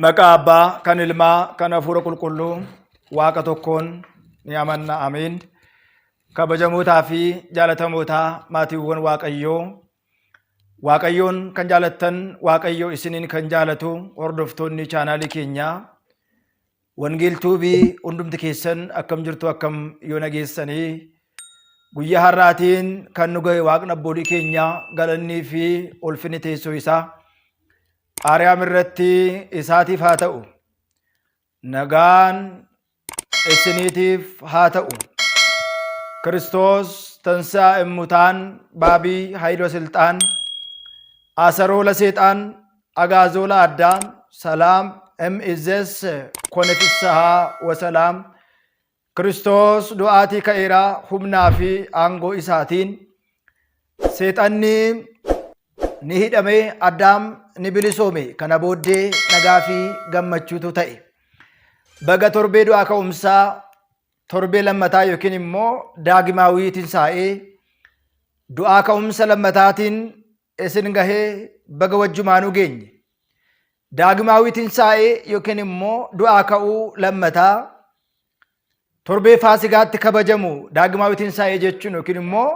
Maqaa Abbaa, kan Ilmaa, kan Hafuura Qulqulluu, Waaqa tokkoon ni amanna. Ameen. Kabajamootaa fi jaalatamootaa maatiiwwan Waaqayyoo, Waaqayyoon kan jaalattan, Waaqayyo isiniin kan jaalatu hordoftoonni chaanaalii keenyaa Wangeeltuubii hundumti keessan akkam jirtu, akkam yoo nageessanii? Guyyaa har'aatiin kan nu ga'e Waaqni abboolii keenyaa galannii fi ulfinni teessoo isaa Aariyaam irratti isaatiif haa ta'u. Nagaan isiniitiif haa ta'u. Kiristoos tansaa immutaan baabii hayilo silxaan asaroola seexaan agaazoola addaam salaam im izes kone fissahaa wasalaam. Kiristoos du'aatii ka'eera humnaa fi aangoo isaatiin. Seexanni ni hidhame, Addaam ni bilisoome. Kana booddee nagaa fi gammachuutu ta'e. Baga torbee du'aa ka'umsaa torbee lammataa yookiin immoo daagimaawii tinsaa'ee du'aa ka'umsa lammataatiin isin gahee baga wajjumaanuu geenye. Daagimaawii tinsaa'ee yookiin immoo du'aa ka'uu lammataa torbee Faasigaatti kabajamu daagimaawii tinsaa'ee jechuun yookiin immoo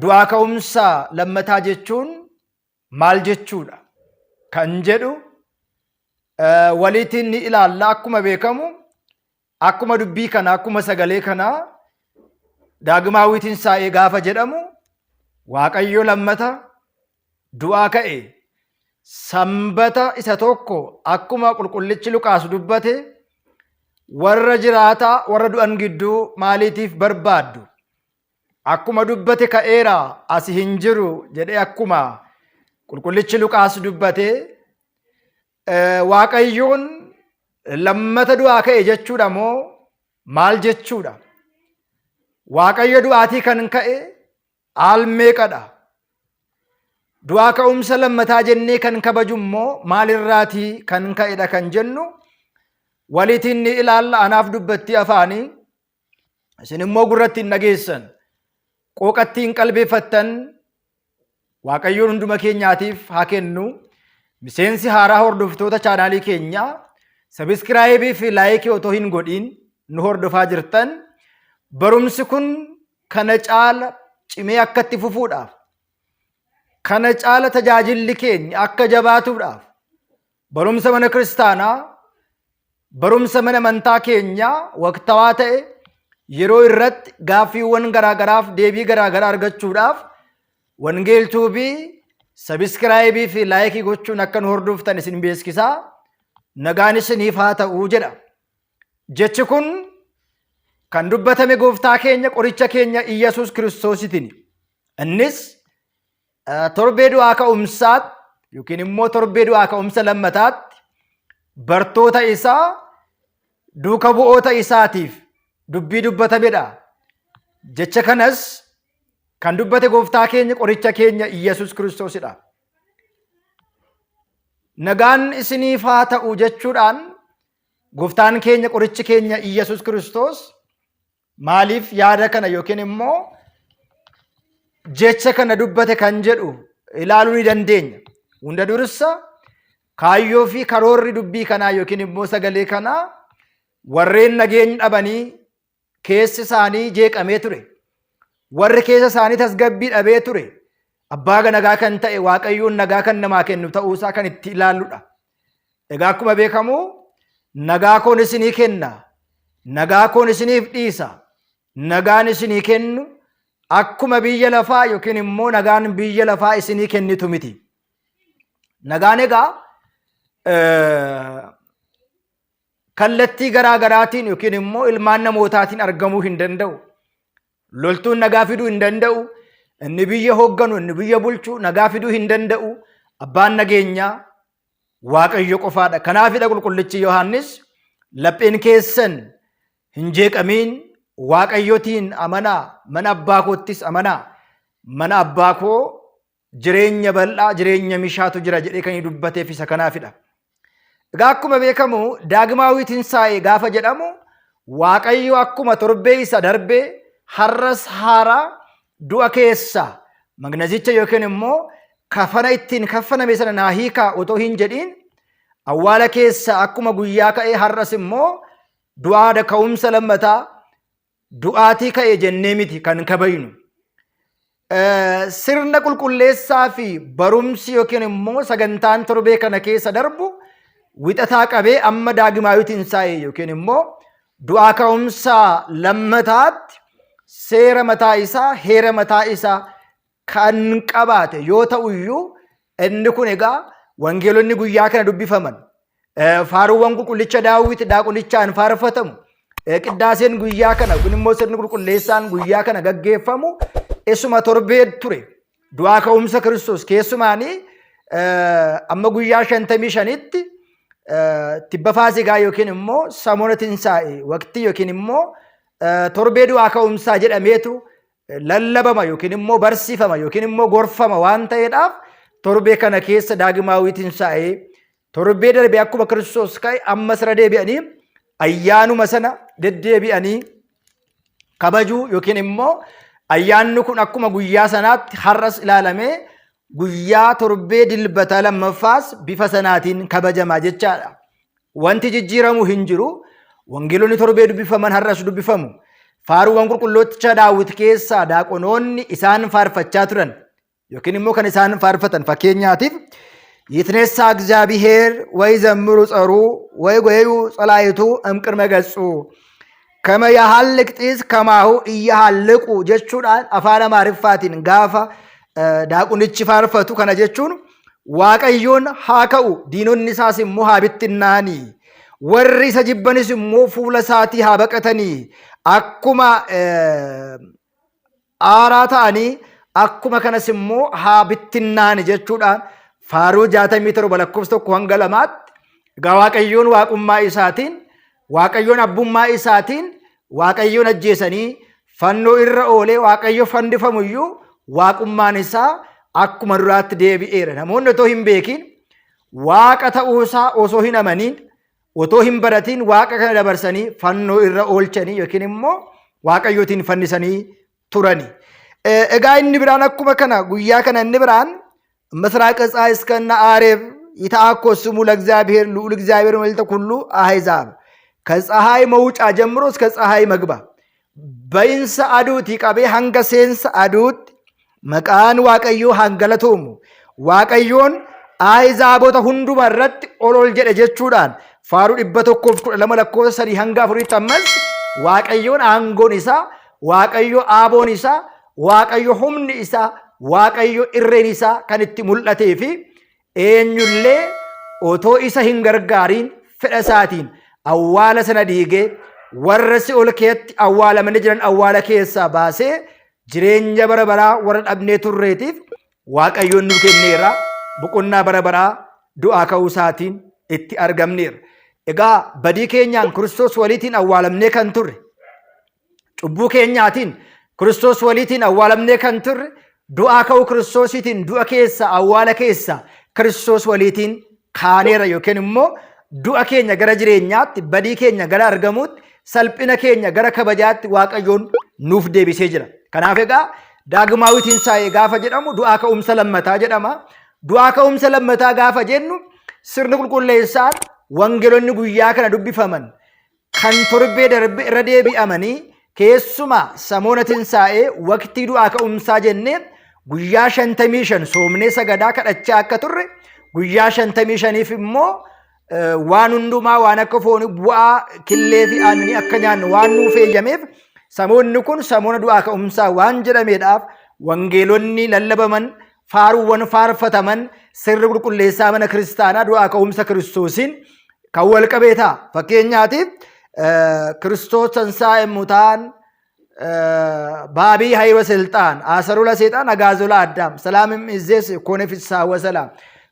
du'aa ka'umsa lammataa jechuun maal jechuudha kan jedhu waliitiin ni ilaalla. Akkuma beekamu, akkuma dubbii kana, akkuma sagalee kanaa, daagimaawii tinsaa'ee gaafa jedhamu Waaqayyo lammata du'aa ka'e. Sanbata isa tokko akkuma qulqullichi Luqaas dubbate, "Warra jiraataa warra du'an gidduu maaliitiif barbaaddu? Akkuma dubbate ka'eera, asi hin jiru" jedhee akkuma qulqullichi Luqaas dubbate, Waaqayyoon lammata du'aa ka'e jechuudha moo maal jechuudha? Waaqayyo du'aatii kan ka'e al meeqadha? Du'aa ka'umsa lammataa jennee kan kabaju immoo maalirraatii kan ka'edha kan jennu waliitiin ni ilaalla. Anaaf dubbattii afaanii, isin immoo gurratti hin dhageessan, qooqatti hin qalbeeffattan. Waaqayyoon hunduma keenyaatiif haa kennu. Miseensi haaraa hordoftoota chaanaalii keenyaa sabiskiraayibii fi laayikii otoo hin godhiin nu hordofaa jirtan, barumsi kun kana caala cimee akka itti fufuudhaaf, kana caala tajaajilli keenya akka jabaatuudhaaf, barumsa mana kiristaanaa, barumsa mana amantaa keenyaa waqtawaa ta'e yeroo irratti gaaffiiwwan garaagaraaf deebii garaagaraa argachuudhaaf Wangeel Tuubii sabiskiraayibii fi laayikii gochuun akka nu hordoftan isin beeksisaa. Nagaan isiniif haa ta'u jedha. Jechi kun kan dubbatame gooftaa keenya qoricha keenya Iyyasuus Kiristoositiin. Innis torbee du'aa ka'umsaatti yookiin immoo torbee du'aa ka'umsa lammataatti bartoota isaa, duuka bu'oota isaatiif dubbii dubbatamedha. Jecha kanas kan dubbate gooftaa keenya qoricha keenya Iyyasuus Kiristoosidha. Nagaan isiniif haa ta'u jechuudhaan gooftaan keenya qorichi keenya Iyyasuus Kiristoos maaliif yaada kana yookiin immoo jecha kana dubbate kan jedhu ilaaluu ni dandeenya. Hunda dursa kaayyoo fi karoorri dubbii kanaa yookiin immoo sagalee kanaa warreen nageenya dhabanii keessi isaanii jeeqamee ture. Warri keessa isaanii tasgabbii dhabee ture. Abbaa nagaa kan ta'e Waaqayyoon nagaa kan namaa kennu ta'uusaa kan itti ilaalludha. Egaa akkuma beekamu, "Nagaa koon isinii kenna, nagaa koon isiniif dhiisa, nagaan isinii kennu akkuma biyya lafaa yookiin immoo nagaan biyya lafaa isinii kennitu miti." Nagaan egaa kallattii garaa garaatiin yookiin immoo ilmaan namootaatiin argamuu hin danda'u. Loltuun nagaa fiduu hin danda'u. Inni biyya hoogganu, inni biyya bulchu nagaa fiduu hin danda'u. Abbaan nageenyaa Waaqayyo qofaadha. Kanaafidha qulqullichi Yohaannis, "Lapheen keessan hin jeeqamiin, Waaqayyotiin amanaa, mana abbaa koottis amanaa. Mana abbaa koo jireenya bal'aa, jireenya mishaatu jira" jedhee kan inni dubbateef isa kanaafidha. Egaa akkuma beekamu Daagimaawii Tinsaa'ee gaafa jedhamu Waaqayyo akkuma torbee isa darbee har'as haaraa du'a keessaa magnazicha yookiin immoo kafana ittiin kaffaname sana naa hiikaa otoo hin jedhiin awwaala keessaa akkuma guyyaa ka'ee har'as immoo du'aa ka'umsa lammataa du'aatii ka'e jennee miti kan kabajnu. Sirna qulqulleessaa fi barumsi yookiin immoo sagantaan torbee kana keessa darbu wixataa qabee amma daagimaawii tinsaa'ee yookiin immoo du'aa ka'umsa lammataatti seera mataa isaa heera mataa isaa kan qabaate yoo ta'u iyyuu inni kun egaa wangeelonni guyyaa kana dubbifaman faaruuwwan qulqullicha daawwit daaqulichaan faarfatamu qiddaaseen guyyaa kana kun immoo sirni qulqulleessaan guyyaa kana gaggeeffamu isuma torbee ture du'aa ka'umsa kiristoos keessumaanii amma guyyaa 55tti tibba faasigaa yookiin immoo samoona tinsaa'e waqtii yookiin immoo torbee du'aa ka'umsaa jedhameetu lallabama yookiin immoo barsiifama yookiin immoo gorfama waan ta'eedhaaf torbee kana keessa daagimaawii tinsaa'ee torbee darbe akkuma Kiristoos ka'e ammas irra deebi'anii ayyaanuma sana deddeebi'anii kabajuu yookiin immoo ayyaanni kun akkuma guyyaa sanaatti har'as ilaalamee guyyaa torbee dilbata lammaffaas bifa sanaatiin kabajama jechaadha. Wanti jijjiiramu hin jiru. Wangeelonni torbee dubbifaman har'as dubbifamu. Faaruuwwan qulqullooticha Daawit keessaa daaqonoonni isaan faarfachaa turan yookiin immoo kan isaan faarfatan fakkeenyaatiif ይትነሳ እግዚአብሔር ወይ ዘምሩ ጸሩ ወይ ጎዩ ጸላይቱ እምቅድመ ገጹ ከመ ያሃልቅ ጢስ ከማሁ እያሃልቁ jechuudhaan afaan Amaariffaatiin gaafa daaqunichi faarfatu kana jechuun Waaqayyoon haa ka'u diinonni isaas immoo haa bittinnaanii warri isa jibbanis immoo fuula isaatii haa baqatanii akkuma aaraa ta'anii akkuma kanas immoo haa bittinnaani jechuudhaan faaruu 67 lakkoofsa 1 hanga 2tti egaa Waaqayyoon waaqummaa isaatiin Waaqayyoon abbummaa isaatiin Waaqayyoon ajjeesanii fannoo irra oolee Waaqayyo fannifamu iyyuu waaqummaan isaa akkuma duraatti deebi'eera. Namoonni otoo hin beekiin waaqa ta'uu isaa osoo hin amaniin otoo hin baratiin waaqa kana dabarsanii fannoo irra oolchanii yookiin immoo waaqayyootiin fannisanii turani. Egaa inni biraan akkuma kana guyyaa kana inni biraan ምስራቀ ፀሐይ እስከነ አሬብ ይትአኮ ስሙ ለእግዚአብሔር ልዑል እግዚአብሔር መልዕልተ ኩሉ አሕዛብ ከፀሐይ መውጫ ጀምሮ እስከ ፀሐይ መግባ bahinsa aduutii qabee hanga seensa aduutti maqaan Waaqayyoo hangalatoomu Waaqayyoon ahizaabota hunduma irratti ol ol jedhe jechuudhaan faaruu 112 lakkoofsa 3 hanga 4tti ammas Waaqayyoon aangoon isaa Waaqayyo aaboon isaa Waaqayyo humni isaa Waaqayyo irreen isaa kan itti mul'atee fi eenyullee otoo isa hin gargaariin fedha isaatiin awwaala sana diigee warra si'ool keetti awwaalamanii jiran awwaala keessaa baasee jireenya bara baraa warra dhabnee turreetiif Waaqayyoon nu kenneera boqonnaa bara baraa du'aa ka'uu isaatiin itti argamneera. Egaa badii keenyaan Kiristoos waliitiin awwaalamnee kan turre Cubbuu keenyaatiin Kiristoos waliitiin awwaalamnee kan turre du'aa ka'uu Kiristoosiitiin du'a keessa awwaala keessa Kiristoos waliitiin kaaneera yookiin immoo du'a keenya gara jireenyaatti badii keenya gara argamuutti salphina keenya gara kabajaatti Waaqayyoon nuuf deebisee jira. Kanaaf egaa daagmaawii tinsaa'ee gaafa jedhamu du'aa ka'umsa lammataa jedhama. Du'aa ka'umsa lammataa gaafa jennu sirni qulqulleessaan wangeelonni guyyaa kana dubbifaman kan torbee darbe irra deebi'amanii keessumaa samoona tinsaa'ee waqtii du'aa ka'umsaa jennee guyyaa 55 soomnee sagadaa kadhachaa akka turre guyyaa 55f immoo waan hundumaa waan akka foonii bu'aa killee fi aannanii akka nyaannu waan nuuf eeyyameef samoonni kun samoona du'aa ka'umsaa waan jedhameedhaaf wangeelonni lallabaman faaruuwwan faarfataman sirri qulqulleessaa mana kiristaanaa du'aa ka'umsa kiristoosiin kan wal qabee ta'a. Fakkeenyaatiif Kiristoos tansaa'e mutaan baabii haywa silxaan asarula seexaan agaazola addaam salaamim izzees koone fissaa wasalaam.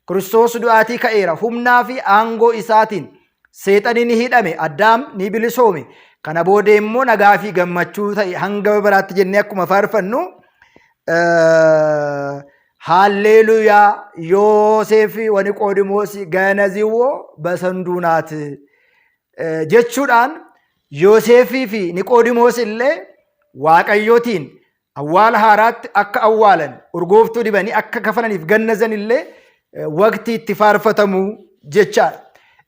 Kiristoos du'aatii ka'eera humnaa fi aangoo isaatiin seexani ni hidhame addaam ni bilisoome. Kana booda immoo nagaa fi gammachuu ta'e hanga baraatti jennee akkuma faarfannu Haalleluuyaa Yooseefi Waniqoodimoos ganaziwoo basanduunaat jechuudhaan Yooseefii fi Niqoodimoos illee Waaqayyootiin awwaala haaraatti akka awwaalan urgooftuu dibanii akka kafananiif gannazan illee waqtii itti faarfatamu jechaadha.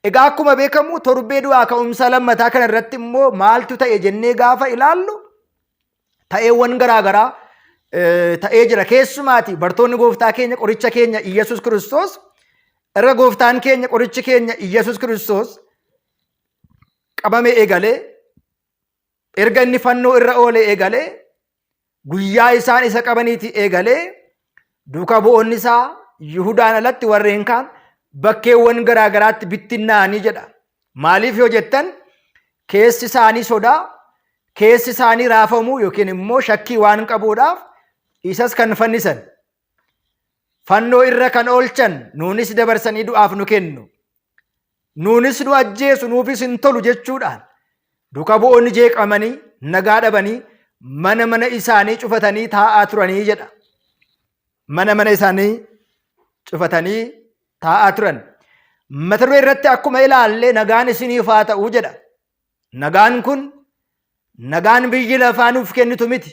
Egaa akkuma beekamu torbee du'aa ka'umsa lammataa kana irratti immoo maaltu ta'e jennee gaafa ilaallu ta'eewwan garaagaraa ta'ee jira. Keessumaati bartoonni gooftaa keenya qoricha keenya Iyyasuus Kiristoos irra gooftaan keenya qorichi keenya Iyyasuus Kiristoos qabame eegalee erga inni fannoo irra oolee eegalee guyyaa isaan isa qabaniiti eegalee duuka bu'oonni isaa Yihudaan alatti warreen kaan bakkeewwan garaa garaatti bittinnaa'anii jedha. Maaliif yoo jettan keessi isaanii sodaa, keessi isaanii raafamuu yookiin immoo shakkii waan qabuudhaaf isas kan fannisan. Fannoo irra kan oolchan nuunis dabarsanii du'aaf nu kennu. Nuunis nu ajjeesu nuufis hin tolu jechuudhaan duuka bu'oonni jeeqamanii nagaa dhabanii mana mana isaanii cufatanii taa'aa turanii jedha. Mana mana isaanii cufatanii taa'aa turan. Mata duree irratti akkuma ilaalle nagaan isiniif haa ta'u jedha. Nagaan kun nagaan biyyi lafaa nuuf kennitu miti.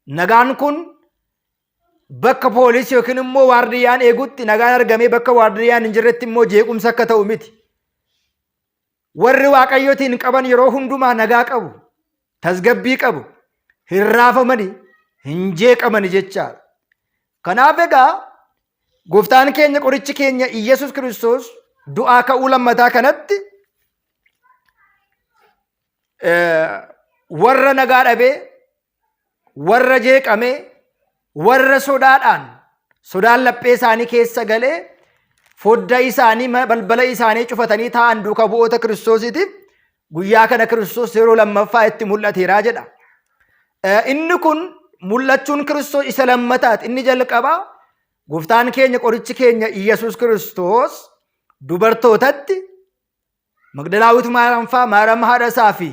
Nagaan kun bakka poolisii yookiin immoo waardiyyaan eegutti nagaan argamee bakka waardiyyaan hin jirretti immoo jeequmsa akka ta'u miti. Warri waaqayyotiin qaban yeroo hundumaa nagaa qabu, tasgabbii qabu, hin raafamani, hin jeeqamani jechaadha. Kanaaf egaa gooftaan keenya qorichi keenya Iyyasuus Kiristoos du'aa ka'uu lammataa kanatti warra nagaa dhabee warra jeeqamee warra sodaadhaan sodaan laphee isaanii keessa galee fodda isaanii balbala isaanii cufatanii taa'an duuka bu'oota Kiristoosiitiif guyyaa kana Kiristoos yeroo lammaffaa itti mul'ateera jedha. Inni kun mul'achuun Kiristoos isa lammataati. Inni jalqabaa gooftaan keenya qorichi keenya Iyyasuus Kiristoos dubartootatti Magdalaawit Maariyaam fa'aa Maariyaam haadha isaa fi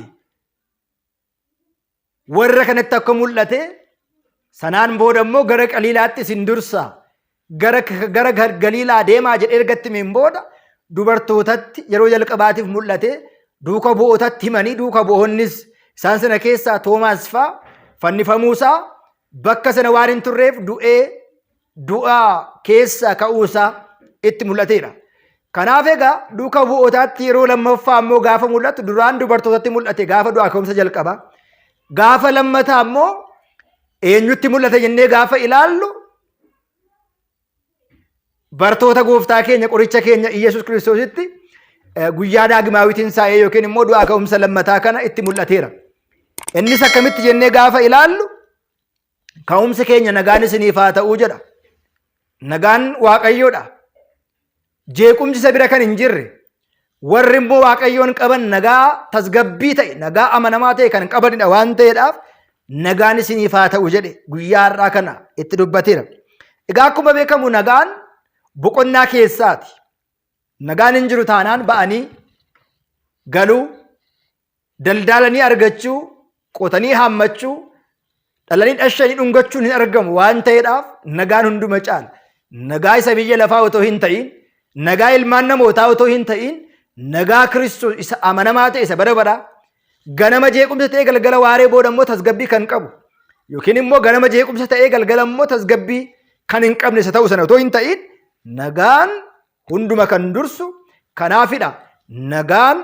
warra kanatti akka mul'ate sanaan booda immoo gara Qaliilaatti isin dursa gara gara Galiilaa deemaa jedhee erga itti himeen booda dubartootatti yeroo jalqabaatiif mul'ate duuka bu'ootatti himanii duuka bu'oonnis isaan sana keessaa Toomaas faa fannifamuusaa bakka sana waan hin turreef du'ee du'aa keessaa ka'uusaa itti mul'ateera. Kanaaf egaa duuka bu'ootaatti yeroo lammaffaa immoo gaafa mul'atu duraan dubartootatti mul'ate gaafa du'aa ka'umsa jalqaba. Gaafa lammataa immoo eenyutti mul'ate jennee gaafa ilaallu bartoota gooftaa keenya qoricha keenya Iyyasuus Kiristoositti guyyaa daagimaawi tinsaa'ee yookiin immoo du'aa ka'umsa lammataa kana itti mul'ateera. Innis akkamitti jennee gaafa ilaallu Ka'umsi keenya nagaan isiniif haa ta'uu jedha. Nagaan Waaqayyoodha. Jeequmsi isa bira kan hin jirre. Warri immoo Waaqayyoon qaban nagaa tasgabbii ta'e, nagaa amanamaa ta'e kan qabanidha waan ta'eedhaaf nagaan isiniif haa ta'u jedhe guyyaa har'aa kana itti dubbateera. Egaa akkuma beekamu nagaan boqonnaa keessaati. Nagaan hin jiru taanaan ba'anii galuu, daldaalanii argachuu, qotanii haammachuu, dhalanii dhashanii dhungachuun hin argamu waan ta'eedhaaf nagaan hunduma caala. Nagaa isa biyya lafaa otoo hin ta'in, nagaa ilmaan namootaa otoo hin ta'in, nagaa Kiristoos isa amanamaa ta'e isa bara baraa ganama jeequmsa ta'ee galgala waaree booda immoo tasgabbii kan qabu yookiin immoo ganama jeequmsa ta'ee galgala immoo tasgabbii kan hin qabne isa ta'u sana otoo hin ta'in nagaan hunduma kan dursu kanaafidha. Nagaan